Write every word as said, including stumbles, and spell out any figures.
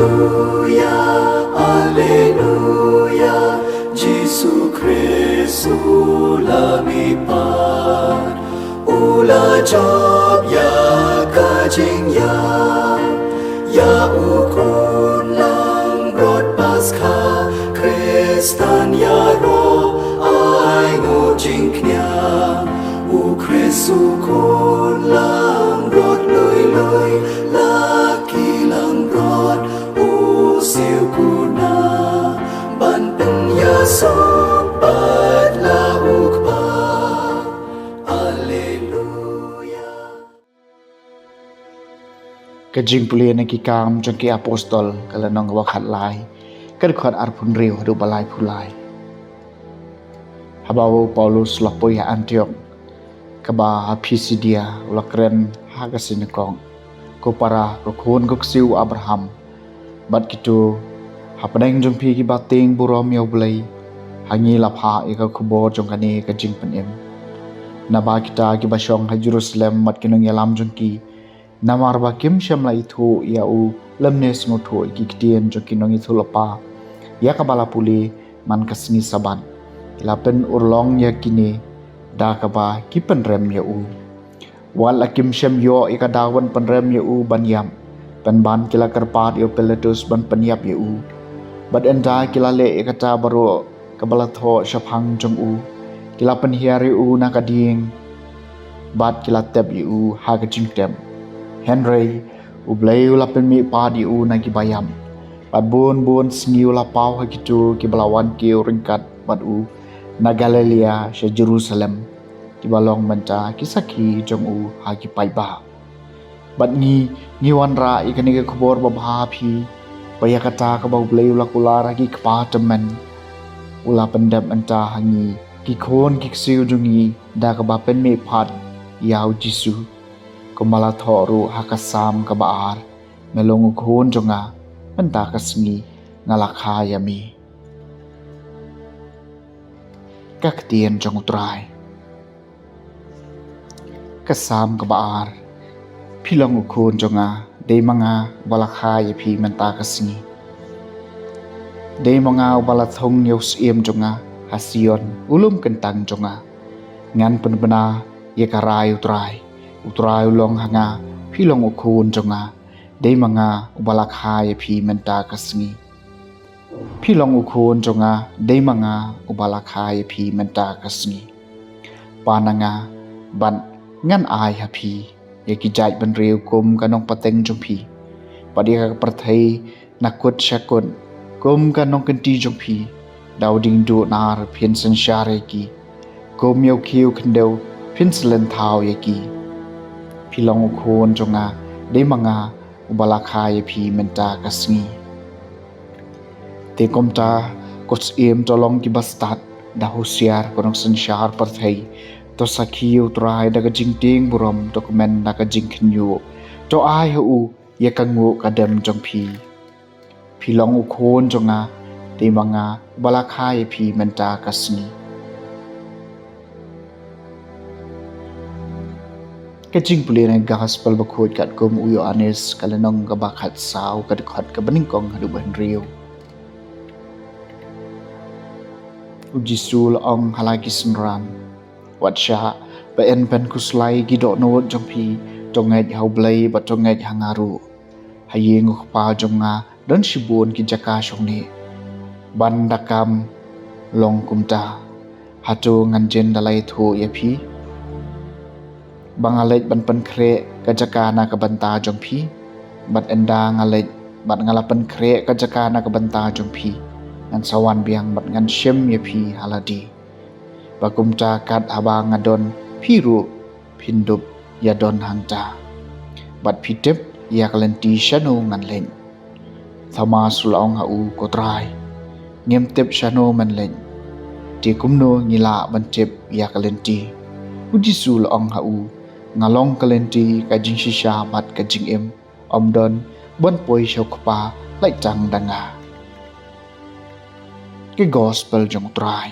Alleluia, Alleluia, Jisu Khrist u la mihpat, u la jop ïa ka jingïap, ïa u khun langbrot Paskha, Khristan ïaroh ai nguh jingkñia, u Khrist u khun langbrot lui lui, la ki langbrot u siew kuna, ban pynïasoh pat la u Kpa. Alleluia. Ka jingpule na Ki Kam jong ki Apostol, ka lynnong kaba khatlai, ka dkhot arphew hynriew haduh ba laiphew lai. Haba u Paulus u la poi ha Antiok kaba ha Pisidia, u la kren ha ka sinagog: Ko para, ko khun ko ksiew u Abraham, bad kito hapdeng jong phi kiba tieng burom ïa U Blei, ha ngi la phah ïa ka khubor jong kane ka jingpynim. Naba kita kiba shong ha Jerusalem bad ki nongïalam jong ki, namar ba kim shym la ithuh ïa u lymne sngewthuh ïa ki ktien jong ki nongïathuhlypa, ïa kaba la pule man ka sngi Sabbath, ki la pynurlong ïa kine da kaba ki pynrem ïa u. Wat la kim shym ïoh ïa ka daw ban pynrem ïa u ban ïap, pynban ki la kyrpad ïa u Pilatus ban pynïap ïa u. Bad ynda ki la leh ïa kata baroh kaba la thoh shaphang jong u, ki la pynhiar ïa u na ka dieng, bad ki la tep ïa u ha ka jingtep. Hynrei U Blei u la pynmihpat ïa u na kiba ïap, bad bun bun sngi u la paw ha kito kiba la wan kiew ryngkat bad u na Galilea sha Jerusalem, kiba long mynta ki sakhi jong u ha ki paidbah. Bad ngi, ngi wanrah ïa kane ka khubor babha ha phi, ba ïa kata kaba U Blei u la kular ha ki kpa tymmen, u la pyndep mynta ha ngi, ki khun ki ksiew jong ngi, da kaba pynmihpat ïa U Jisu. Kumba la thoh ruh ha ka Salm kaba ar: Me long u khun jong nga, mynta ka sngi nga la kha ïa me. Ka ktien jong U Trai. Ka Salm kaba ar. Phi long u khun jong nga, dei ma nga uba la kha ïa phi mynta ka sngi. Dei ma nga uba la thung ïa u syiem jong nga ha Sion, u lum kyntang jong nga. Ngan pynbna ïa ka rai U Trai. U Trai u long ha nga, phi long u khun jong nga, dei ma nga uba la kha ïa phi mynta ka sngi. Phi long u khun jong nga, dei ma nga uba la kha ïa phi mynta ka sngi. Pan na nga, bad ngan ai ha phi ïa ki jaitbynriew kum ka nongpateng jong phi, bad ïa ka pyrthei na kut sha kut kum ka nongkynti jong phi. Da u dieng duh nar phin synshar ïa ki, kum ïa u khiew khyndew phin slen thaw ïa ki. Phi long u khun jong nga, dei ma nga uba la kha ïa phi mynta ka sngi. Te kumta, ko syiem, to long ki bastad, da husiar, ko nongsynshar pyrthei. To sakhi ïa U Trai da ka jingtieng burom, to kmen da ka jingkhynñiuh. To ai ha u ïa ka nguh ka dem jong phi. Phi long u khun jong nga, dei ma nga uba la kha ïa phi mynta ka sngi. Ka jingpule na Gospel Bakhuid katkum u Ïoannis, ka lynnong kaba khatsaw, ka dkhot kaba nyngkong haduh ba hynriew. U Jisu u la ong ha la ki synran: Wat shah, ba yn pynkhuslai ki dohnud jong phi, to ngeit ha U Blei bad to ngeit ha nga ruh. Ha ïing U Kpa jong nga don shibun ki jaka shongneh. Ban da kam long kumta, hato ngan jin da la ïathuh ïa phi? Ba nga leit ban pynkhreh ka jaka na ka bynta jong phi. Bad ynda nga leit bad nga la pynkhreh ka jaka na ka bynta jong phi, ngan sa wan biang bad ngan shim ïa phi ha lade. Ba kumta kat haba nga don, phi ruh phin dup ïa don hangta. Bad phi tip ïa ka lynti shano ngan leit. Thomas u la ong ha u: Ko Trai, ngim tip shano men leit, te kumno ngi lah ban tip ïa ka lynti? U Jisu u la ong ha u: Nga long ka lynti, ka jingshisha bad ka jingim. Ym don uban poi sha U Kpa lait tang da nga. Ka Gospel jong U Trai.